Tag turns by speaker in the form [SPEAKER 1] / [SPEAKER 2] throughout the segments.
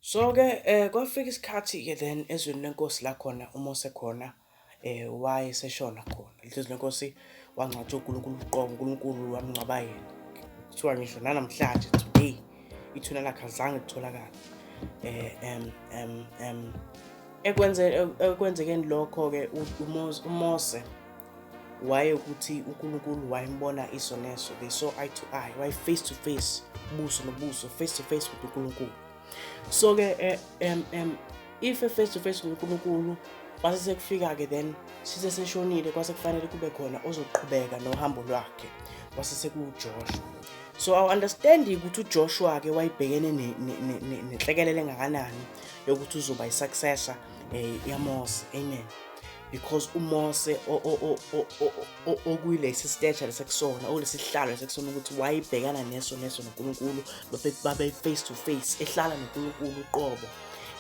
[SPEAKER 1] So-ke kwafika isikhathi-ke then ezweni lenkosi la khona uMose khona wayeseshona khona. Leli zwi lenkosi wangcwatshwa uNkulunkulu uqobo, uNkulunkulu wamngcwaba yena. Kuthiwa ngisho nanamhlanje today ithuna lakhe alizange litholakale. Eh em em em ekwenze ekwenzekeni lokho-ke uMose waye ukuthi uNkulunkulu wayembona iso neso, they saw eye to eye, waye face to face, buso nobuso, face to face with uNkulunkulu. So ke if face to face noNkulunkulu kwase sekufika ke then sise seshonile, kwase kufanele kube khona ozoqhubeka nohambo lwakhe, kwase sekuJoshua. So I understand ukuthi uJoshua ke wayibhekene nenhlekelele engakanani yokuthi uzoba i-successor yaMose, amen, because uMose okuyilesi stature lesekusona, okulesihlalo lesekusona, ukuthi wayibhekana neso neso noNkulunkulu, babe face to face, ehlala noNkulunkulu uqobo,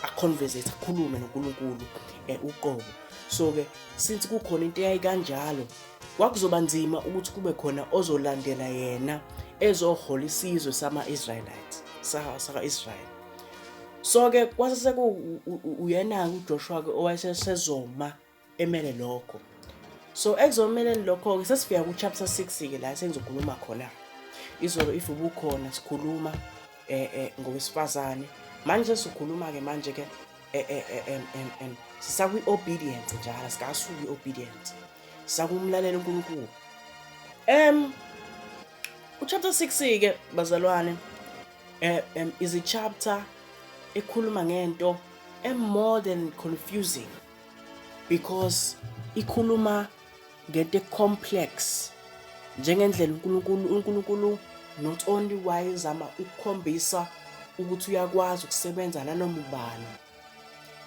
[SPEAKER 1] a-conversate, akhulume noNkulunkulu uqobo. So ke since kukhona into eyayikanjalo, kwakuzoba nzima ukuthi kube khona ozolandela yena ezohola isizwe sama-Israelites, saka-Israel. So ke kwase seku uyena uJoshua ke owayesezoma emele lokho. So ekuzomeleni lokho-ke sesifika ku-chapter 6 ke la sengizokhuluma khona. Izolo if ubukhona sikhuluma ngowesifazane, manje sesikhuluma ke manje ke sisakwi-obedience njalo, sikasuki i-obedience, sisakumlalela uNkulunkulu. U-chapter 6 ke bazalwane is a chapter ekhuluma ngento e more than confusing, because ikhuluma ngento complex njengendlela uNkulunkulu not only wayezama ukukhombisa ukuthi uyakwazi ukusebenza nanoma ubani,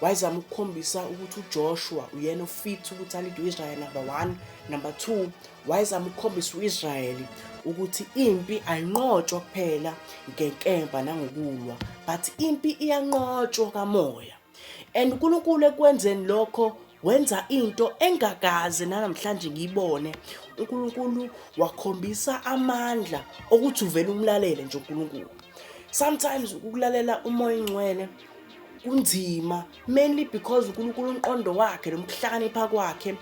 [SPEAKER 1] wayezama ukukhombisa ukuthi uJoshua uyena o-fit ukuthi a-lead u-Israel, number 1. Number 2, wayezama ukukhombisa u-Israyeli ukuthi impi ayinqotshwa kuphela ngenkemba nangokulwa, but impi iyanqotshwa kamoya. And uNkulunkulu ekwenzeni lokho wenza into engakaze nanamhlanje ngiyibone. uNkulunkulu wakhombisa amandla okuthi uvele umlalele nje uNkulunkulu. Sometimes ukulalela uMoya oNgcwele kunzima, mainly because uNkulunkulu umqondo wakhe noma ukuhlakanipha kwakhe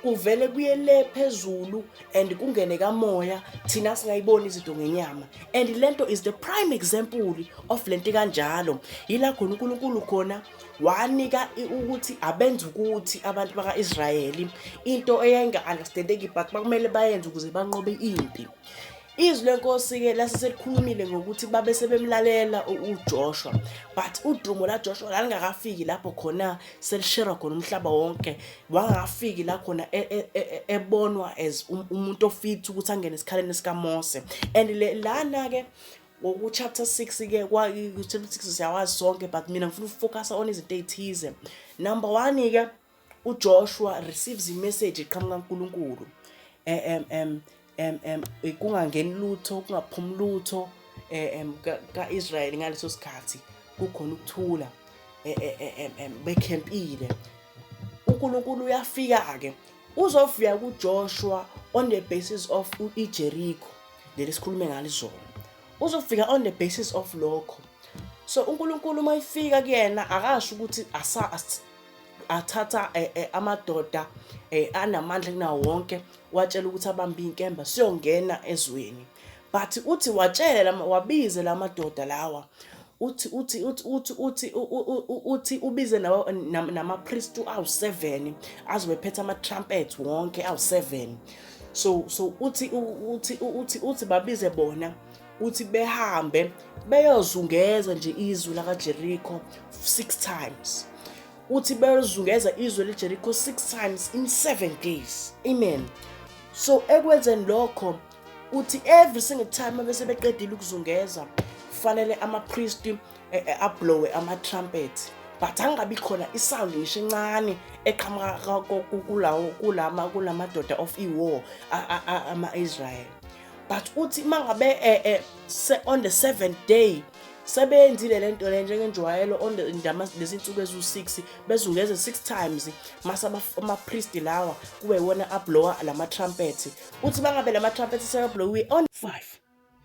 [SPEAKER 1] kuvele kuye le phezulu and kungene kamoya, thina singayiboni izinto ngenyama. And lento is the prime example of lento kanjalo. Yila khona uNkulunkulu khona wanika ukuthi abenze ukuthi abantu baka-Israyeli into eyayinga-understandeki, but bakumele bayenze ukuze banqobe impi. Izwi lenkosi-ke lase selikhulumile ngokuthi babe sebemlalela uJoshua, but udumo laJoshua lalingakafiki lapho khona selisherwa khona umhlaba wonke, wangakafiki la khona ebonwa as umuntu o-fit ukuthi angene esikhaleni sikaMose. And lana-ke ngoku-chapter 6 ke, kwa-chapter 6 siyawazi sonke, but mina ngifuna uku-focusa on izinto ey'thize. Number 1 ke, uJoshua receives i-message eqhamuka kuNkulunkulu, em em em em kungangeni lutho, kungaphumi lutho ka-Israyeli ngaleso sikhathi, kukhona ukuthula, bekhempile. uNkulunkulu uyafika ke, uzofika kuJoshua on the basis of iJericho leli sikhulume ngalo izolo, uzofika on the basis of lokho. So uNkulunkulu uma ifika kuyena akasho ukuthi asa athatha amadoda anamandla kunawo wonke, watshela ukuthi abambe inkemba siyongena ezweni, but uthi watshela wabize lamadoda lawa, uthi uthi uthi uthi uthi uthi ubize namapriest awu7 azobe phethe ama trumpets wonke awu7. So uthi babize bona, uthi behambe beyozungeza nje izwe lakaJericho 6 times, uthi beyozungeza izwe leJericho 6 times in 7 days, amen. So ekwenzeni lokho uthi every single time bese beqedile ukuzungeza, kufanele ama-priest a-blowe ama-trumpet, but angabi khona i-sound ngisho encane eqhamuka kulawo kulama madoda of i-war ama-Israel. But uthi mangabe on the seventh day sebenzile lento le njengenjwayelo on the lezi insuku eziwu-6 bezungeze 6 times, mase ama-priest lawa kube iwona a-blowa lama-trumpet, uthi bangabe lama-trumpet seka-blowiwe on
[SPEAKER 2] 5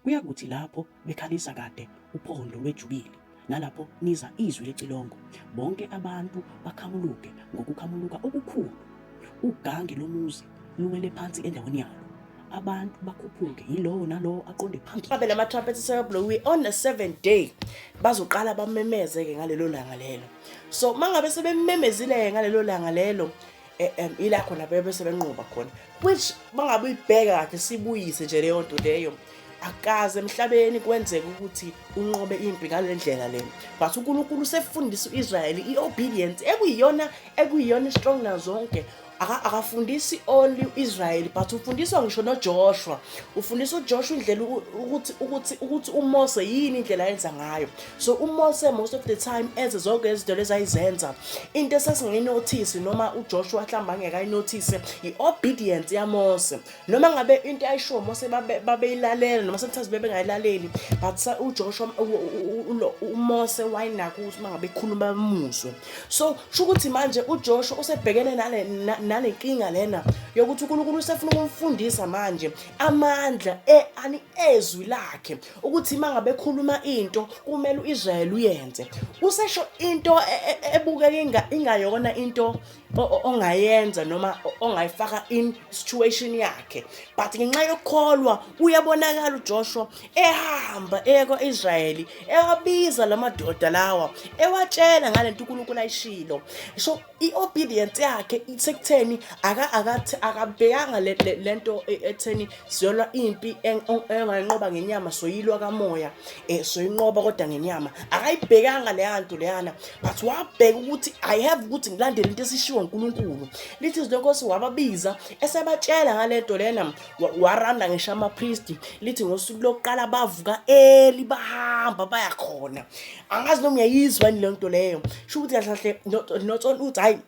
[SPEAKER 2] Kuyakuthi lapho bekhalisa kade uphondo lwejubili, Nalapho niza izwi lecilongo, bonke abantu bakhamuluke ngokukhamuluka okukhulu. Ugange lomuzi luwele phansi endaweni yalo. Abantu bakhuphuke, yilowo nalowo aqonde phambili.
[SPEAKER 1] Babe lama trumpets sebeblowiwe on the seventh day, bazoqala bamemeze-ke ngalelo langa lelo. So mangabe sebememezile-ke ngalelo langa lelo, ila khona bebe sebenqoba khona, which mangabe uyibheka kahle, sibuyise nje leyo nto leyo, akaze emhlabeni kwenzeka ukuthi unqobe impi ngale ndlela le. But uNkulunkulu usefundisa u-Israyeli i-obedience ekuyiyona strong nazonke. Akafundisi only u-Israyeli, but ufundiswa ngisho noJoshua. Ufundisa uJoshua indlela ukuthi uMose yini indlela ayenza ngayo. So uMose most of the time enze zonke izinto lezi ayizenza, into esasingayinothisi noma uJoshua mhlawumbe angeke ayinothise, i-obedience yaMose. Noma ngabe into ayisho Mose babeyilalela noma sometimes bebengayilaleli, but uJoshua, uMose wayenakho ukuthi mangabe ekhuluma bamuzwe. So sho ukuthi manje uJoshua usebhekene nale nkinga lena yokuthi uNkulunkulu usefuna ukumfundisa manje amandla ani ezwi lakhe, ukuthi mangabe ekhuluma into kumele uIsrael uyenze. Usesho into ebukeka ingayona into ongayenza noma ongayifaka in situation yakhe, but ngenxa yokukholwa uyabonakala uJoshua ehamba eya kwa-Israyeli, ewabiza lamadoda lawa, ewatshela ngalento uNkulunkulu ayishilo. So i-obedience yakhe isekutheni akabhekanga lento etheni siyolwa impi engayinqoba ngenyama, soyilwa kamoya, soyinqoba kodwa ngenyama. Akayibhekanga leya nto leyana, but wabheka ukuthi I have ukuthi ngilandele into esishiwo uNkulunkulu. Lithi izwi lenkosi wababiza, esebatshela ngalento lena, waranda ngisho ama-priest. Lithi ngosuku lokuqala bavuka early, bahamba baya khona. Angazi noma uyayizwa yini leyo nto leyo. Sho ukuthi kahle kahle not only ukuthi hhayi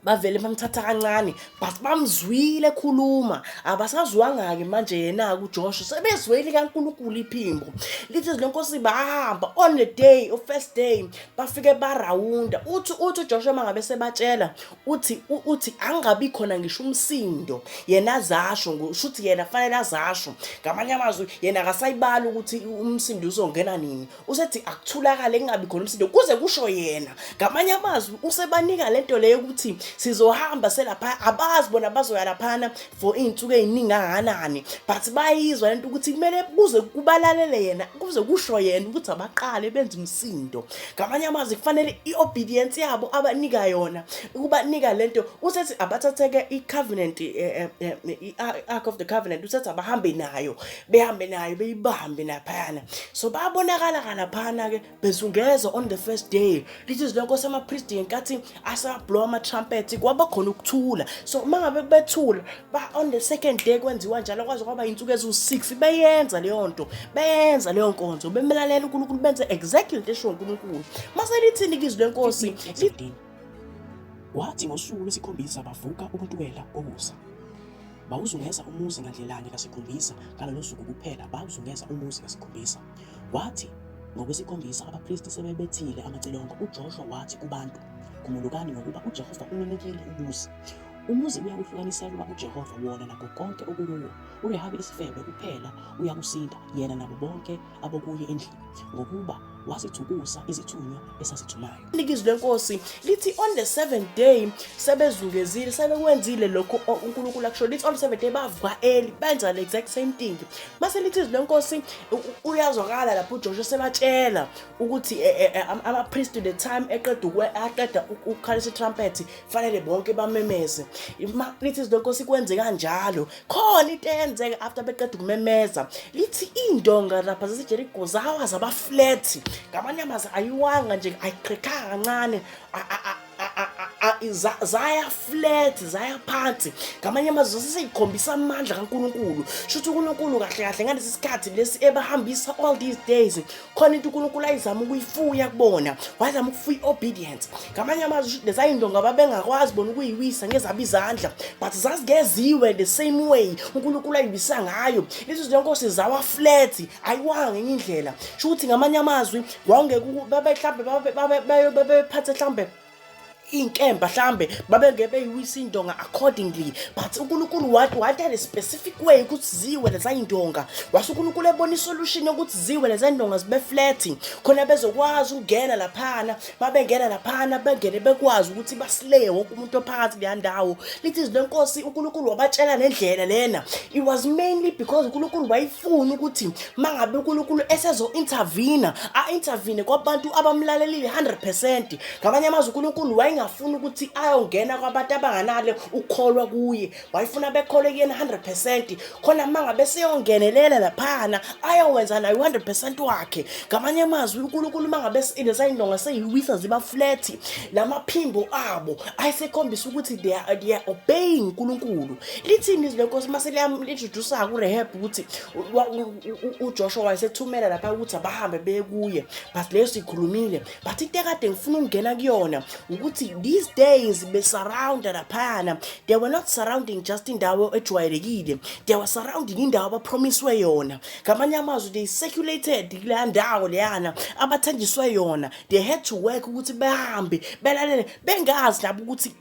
[SPEAKER 1] bavele bamthatha kancane, but bamzwile ekhuluma. Abasazwanga-ke manje yena-ke uJoshua, sebezwele kaNkulunkulu iphimbo. Lithi izwi lenkosi bahamba on the day, first day, bafike barawunda. Uthi uJoshua uma ngabe sebatshela, uthi angabi khona ngisho umsindo, yena azasho, shuthi yena kufanele azasho. Ngamanye amazwi yena akasayibali ukuthi umsindo uzongena nini, usethi akuthulakale, kungabi khona umsindo kuze kusho yena. Ngamanye amazwi usebanika lento leyo ukuthi sizohamba selapha. Abazi bona bazoya laphana for iy'nsuku ey'ningi kangakanani, but bayizwa lento ukuthi kumele kuze kubalalele yena, kuze kusho yena ukuthi abaqale benze umsindo. Ngamanye amazwi kufanele i-obedience yabo abanika yona, ukubanika lento, usethi abathatheke i-covenant, i-ark of the covenant. Usethi abahambe nayo, behambe nayo, beyibambe laphayana. So babonakala kalaphana-ke bezungeza on the first day. Lithi izwi lenkosi ama-priest ngenkathi asablow ama-trumpet kwaba khona ukuthula. So uma ngabe bethula ba on the second day kwenziwa njalo, kwaze kwaba iy'nsuku eziwu-6 beyenza leyo nto, beyenza leyo nkonzo, bemlalela uNkulunkulu, benze exactly lento eshiwo uNkulunkulu. Mase lithini-ke izwi lenkosi?
[SPEAKER 2] 15. Kwathi ngosuku lwesikhombisa bavuka ukuntwela kokusa, bawuzungeza umuzi ngandlelanye kasikhombisa. Ngalolo suku kuphela bawuzungeza umuzi kasikhombisa. Kwathi ngokwesikhombisa abapristi sebebethile amacilongo, uJoshua wathi kubantu, "Khumulukani, ngokuba uJehova uninikile umuzi. Umuzi uyakuhlukaniselwa uJehova, wona nakho konke okukuwo. URehabi isifebe kuphela uyakusinda, yena nabo bonke abokuye endlini, ngokuba wasithukusa izithunywa esazithumayo."
[SPEAKER 1] Izwi lenkosi lithi on the seventh day sebezungezile, sebekwenzile lokho uNkulunkulu akusho. Lithi on the seventh day bavuka early, benza the exact same thing. Mase lithi izwi lenkosi uyazwakala lapho uJoshua sebatshela ukuthi ama-priest the time eqeda aqeda ukukhalisa i-trumpet fanele bonke bamemeze. Lithi izwi lenkosi kwenze kanjalo. Khona into eyenzeka after beqeda ukumemeza. Lithi iy'ndonga lapha zaseJeriko zawa zaba flat. Ngamanye amazwi ayiwanga nje, ayiqhekhanga kancane, zaya flat, zaya phansi. Ngamanye amazwi seseyikhombisa amandla kaNkulunkulu. Shuthi uNkulunkulu kahle kahle ngalesi sikhathi lesi ebahambisa all these days, khona into uNkulunkulu ayizama ukuyifuya kubona, wazama ukufuya i-obedience. Ngamanye amazwi shuthi leza yindonga babengakwazi bona ukuyiwisa ngezabo izandla, but zazingeziwe the same way uNkulunkulu ayiwisa ngayo. Lezi zinkosi zawa flat, ayiwanga ngenye indlela. Sho ukuthi ngamanye amazwi wawungeke babe mhlambe babephathe mhlambe Iy'nkemba hlambe babengeke beyiwisa indonga accordingly, but uNkulunkulu wanted a specific way ukuthi ziwe leza y'ndonga. Wase uNkulunkulu ebona isolution yokuthi ziwe leza y'ndonga zibe flat, khona bezokwazi ukungena laphana. Mabengena laphana, bengene bekwazi ukuthi baslay wonke umuntu ophakathi kuleya ndawo. Lithi izwi lenkosi, uNkulunkulu wabatshela nendlela lena. It was mainly because uNkulunkulu wayefuna ukuthi mangabe uNkulunkulu esezo intervene, a intervene kwabantu abamlalelile 100%. Ngamanye amazwi, uNkulunkulu wayengafuni ukuthi ayongena kwabantu abanganalo ukukholwa kuye, wayefuna bekholwe kuyena 100%, khona mangabe seyongenelela laphana ayowenza naye 100% wakhe. Ngamanye amazwi, uNkulunkulu mangabe lezayindonga seyiwisa ziba flat, lamaphimbo abo ayesekhombisa ukuthi they are obeying uNkulunkulu. Lithini izwi lenkosi mase liyam-introduce kuRehab ukuthi uJoshua wayesethumela lapha ukuthi abahambe beye kuye? But leyo sikhulumile, but into ekade ngifuna ukungena kuyona ukuthi these days besurrounda laphana, they were not surrounding just indawo ejwayelekile, they were surrounding indawo abapromiswe yona. Ngamanye amazwi, they circulated kuleya ndawo leyana abathenjiswe yona. They had to work ukuthi behambe belalele, bengazi nabo ukuthi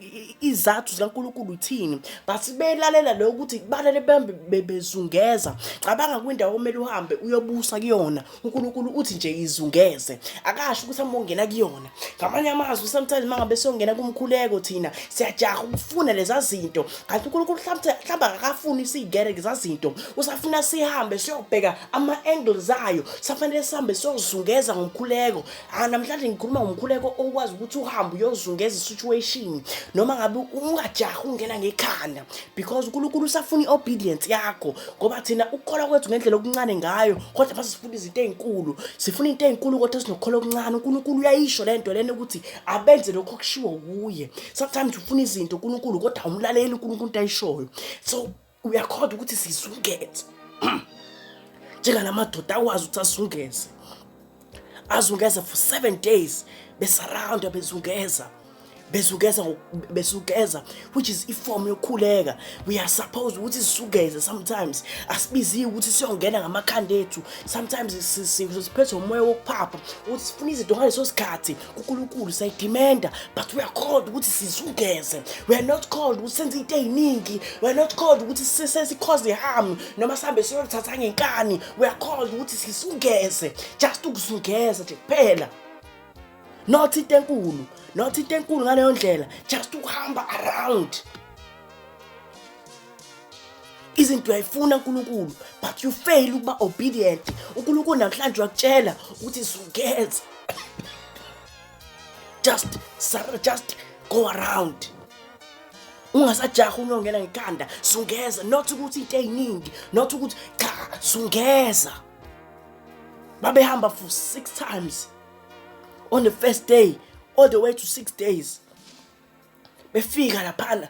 [SPEAKER 1] izathu zikaNkulunkulu ithini, but belalela lokho ukuthi balele behambe bezungeza. Cabanga kwindawo omele uhambe uyobusa kuyona, uNkulunkulu uthi nje izungeze, akasho ukuthi hamba ungena kuyona. Ngamanye amazwi, sometimes mangabe siyongena kumkhuleko, thina siyajaha ukufuna leza zinto, kanti uNkulunkulu mhlawumbe akakafuni siyingene leza zinto, usafuna sihambe siyobheka ama-angles ayo. Safanele sihambe siyozungeza ngomkhuleko. Ah, namhlanje ngikhuluma ngomkhuleko okwazi ukuthi uhambe uyozungeza i-situation, noma ngabe ungajahi ungena ngekhanda, because uNkulunkulu usafuna i-obedience yakho, ngoba thina ukukholwa kwethu ngendlela okuncane ngayo, kodwa mase sifuna izinto ey'nkulu. Sifuna into ey'nkulu kodwa sinokukholwa okuncane. UNkulunkulu uyayisho le nto lena ukuthi abenze lokho okushiwo kuye. Sometimes ufuna izinto uNkulunkulu, kodwa awumlaleli uNkulunkulu into ayishoyo. So uyakholwa ukuthi sizungeze njengalamadoda akwazi ukuthi azungeze, azungeze for 7 days, besurrounda, bezungeza, bezungeza, bezungeza, which is iform yokukhuleka. We are supposed ukuthi sisungeze sometimes. Asibiziwe ukuthi siyongena ngamakhanda ethu. Sometimes siphethwe umoya wokuphapha ukuthi sifuna izinto ngaleso sikhathi kuNkulunkulu, siyayidemanda, but we are called ukuthi sizungeze. We are not called ukuthi senze into ey'ningi. We are not called ukuthi sesi-cause harm noma sihambe siyolithatha ngenkani. We are called ukuthi sizungeze, just ukuzungeza nje kuphela, not into enkulu, not into enkulu ngaleyo ndlela, just ukuhamba around. Izinto uyayifuna uNkulunkulu, but you fail ukuba obedient. UNkulunkulu namhlanje uyakutshela ukuthi zungeza, just go around, ungasajaha uyongena ngekhanda. Zungeza, not ukuthi into ey'ningi, not ukuthi, cha, zungeza. Babehamba for six times on the first day, all the way to 6 days. Befika laphana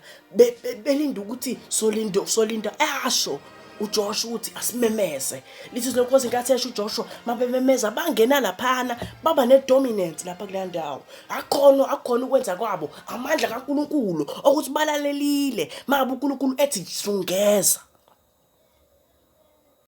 [SPEAKER 1] belinda ukuthi solinda, solinda asho uJoshua ukuthi asimemeze. Lithi lenkosi, inkathi esho uJoshua, mabememeza bangena laphana, baba ne-dominance lapha kuleya ndawo. Akhona, akukhona ukwenza kwabo, amandla kaNkulunkulu okuthi balalelile mangabe uNkulunkulu ethi zungeza.